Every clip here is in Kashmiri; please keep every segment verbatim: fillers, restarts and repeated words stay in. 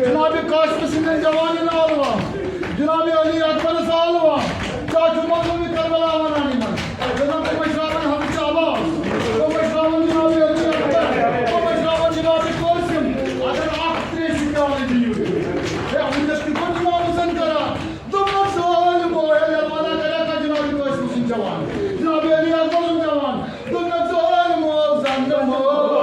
جناب قاسم سٕنٛدٮ۪ن جوانن آلوا، جناب علی اکبرس آلوا، چاچو مظلوم کربلا ونان یِمن۔ جناب، تِم ٲسۍ راوان حضرت عباس، تِم ٲسۍ راوان جناب علی اکبر، تِم ٲسۍ راوان جناب قاسم۔ اگر اکھ ترٛیشہِ پیالہٕ دِیِو۔ ہے، وٕنکیٚس کِتھ پٲٹھۍ چھُ امام حسین کران؟ دوٚپمَس، ظٲلمو، ہے، ییٚلہِ وَنان کَرٮ۪کھ کانٛہہ جناب قاسم سُنٛد جوان، جناب علی اکبر سُنٛد جوان، دوٚپمَس، ظٲلمو، زَنٛگہٕ مول۔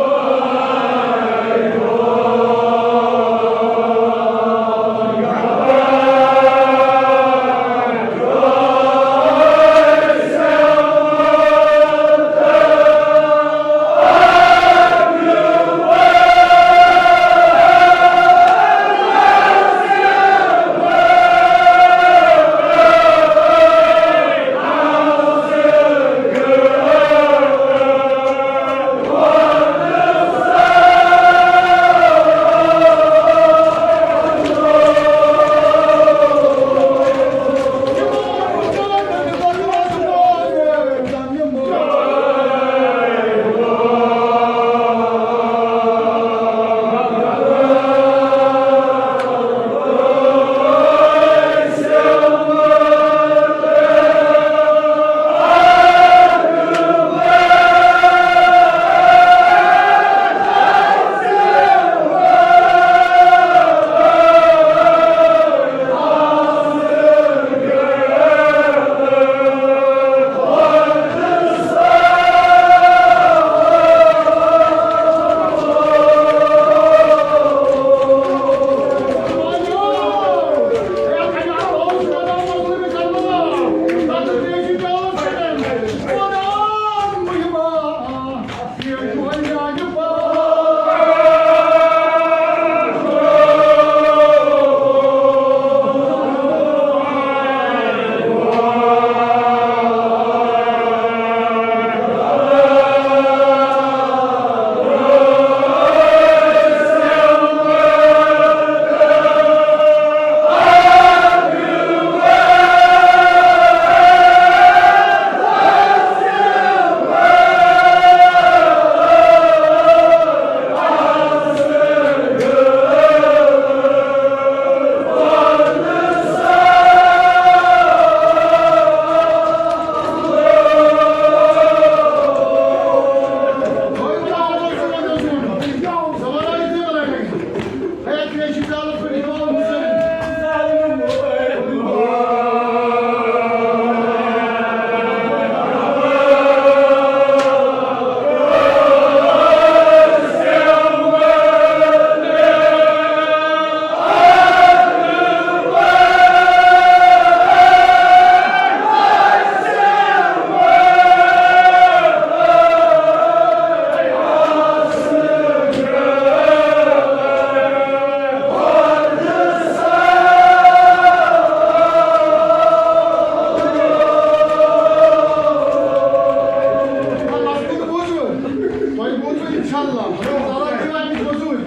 تۄہہِ بوٗزوٕ؟ اِنشاءاللہ۔ مگر زالان چھِو اَمِچ موٚزوٗرۍ۔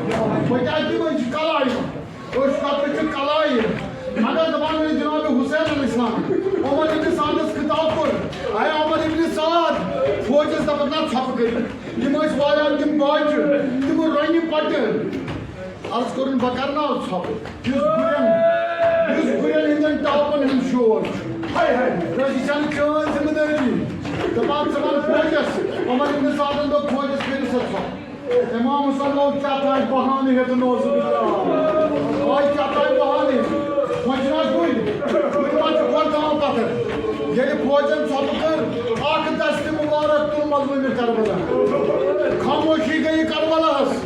وۄنۍ کیٛاہ دِمو؟ یہِ چھِ کَلاے۔ أسۍ کَتھ پٮ۪ٹھ چھِ کَلاے۔ مگر دَپان ٲسۍ جناب حسین علیہ السلام، عمر ابن سعدَس خطاب کوٚر، اے عمر ابن سعد، فوجَس دَپَکھ نا ژھۄپہٕ کٔرِتھ۔ یِم ٲسۍ وایان تِم باجہِ، تِم رۄنہِ پَٹہٕ۔ عرض کوٚرُن، بہٕ کرناو ژھۄپہٕ، یُس گُرٮ۪ن، یُس گُرٮ۪ن ہٕنٛدٮ۪ن ٹاپن ہُنٛد شور چھُ۔ ہاے ہاے۔ رٔشی چھَنہٕ چٲنۍ ذمہٕ دٲری۔ دَپان ژٕ وَن فوجس، عمر ابن سعدن دوٚپ فوجس، کٔرِو سا ژھۄپہٕ۔ امام حسن لوگ کیٛاہ تام بہانہٕ ہیٚتھ، نعوذ باللہ۔ آے کیٛاہ تام بہانہٕ ہیٚتھ۔ وۄنۍ چھُنہٕ اَسہِ وُنہِ، وُنہِ ما چھُ گۄڈٕ تھاوان پتھر۔ ییٚلہِ فوجن ژھۄپہٕ کٔر، اکھ دستہِ مبارک تُل مظلومِ کربلا۔ خاموشی گٔیہِ کربلاہس۔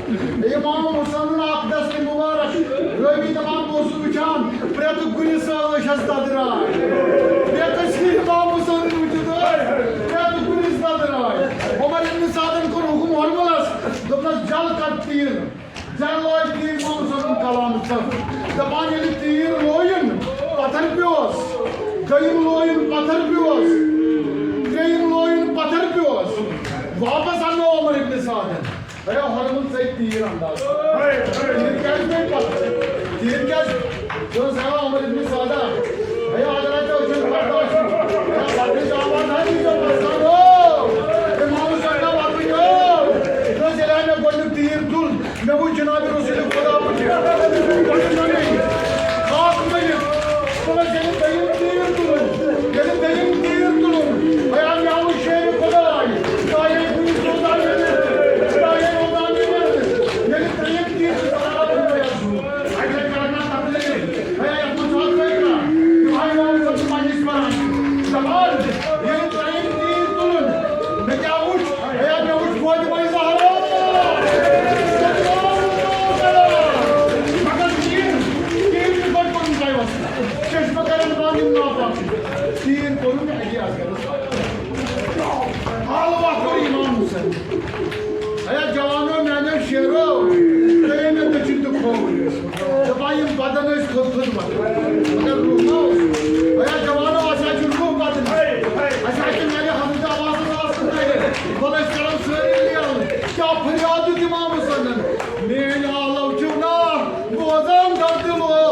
امام حسینُن اکھ دستہِ مبارک۔ رٲوی دپان، بہٕ اوسُس وٕچھان، پرٛٮ۪تھ گُرِس ٲس اَسہِ ددراے۔ پرٛٮ۪تھ کُنہِ امام حسینُن وٕچھِتھ ٲس پرٛٮ۪تھ گُرِس ددراے۔ عمر ابن سعدن کوٚر حُکم ہرملس، دوٚپنس، جل کر تیٖر۔ جل لٲگۍ تیٖر امام حسینُن کلامہٕ ژکھ۔ دپان، ییٚلہِ تیٖر لویُن، پتھر پیوس۔ دوٚیِم لویُن، پتھر پیوس۔ ترٛیٚیِم لویُن، پتھر پیوس۔ واپس اننو عمر ابن سعدن۔ ہے، ہۄرمُت ژٔٹۍ تیٖر انداز۔ تیٖر کیٛازِ گٔے پتھ؟ تیٖر کیٛازِ؟ یہِ اوس ہٮ۪وان عمر ابن سعدہ۔ ہے، اگر اَتہِ اوس یہِ برداشت۔ ہے، پتہٕ چھِ آواز، ہے، یہِ چھُ پرٛژھان، او، امام حسین، وَتُن، او۔ یہِ اوس ییٚلہِ مےٚ گۄڈٕنیُک تیٖر تُل، مےٚ وُچھ جناب رسول خدا وُچھ۔ دپان یِم بدن ٲسۍ خود خدمت، مگر روح ما اوس؟ اے جوانو، اَسہِ حظ چھُ روح بدن۔ اَسہِ حظ چھُ میانہِ حمزہ آوازَس آسان۔ وَلہٕ أسۍ کَرو سٲری لیلہٕ۔ کیٛاہ فریاد دیُت اِمام حسنن؟ میٲنۍ آلو چھِو نا بوزان دردِ لوٗکھ؟